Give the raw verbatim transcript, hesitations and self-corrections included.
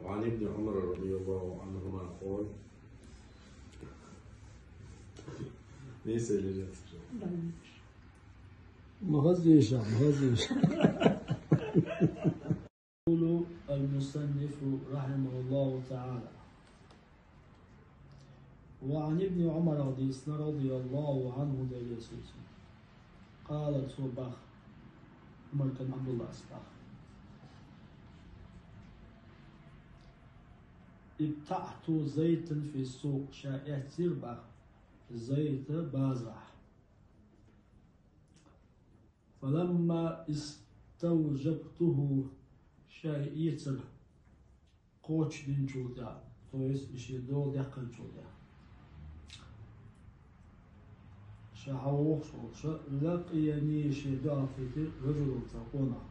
وعن ابن عمر رضي الله عنهما قال. ليس لليسر. ما غزيش، ما غزيش. يقول المصنف رحمه الله تعالى: وعن ابن عمر رضي، رضي الله عنه, قال, цо бах, Умар кӀант Абдуллас бах: ابتعت زيتا في السوق, ша эццар бах зайт базарахь. فلما استوجبته, ша эцар кхочушдинчул тӀехьагӀа, то есть шен дола даьккхинчул тӀехьагӀа, ша хьавогӀуш волча, لقيني, шийна дуӀа хийтира, رجل, цхьа къонах.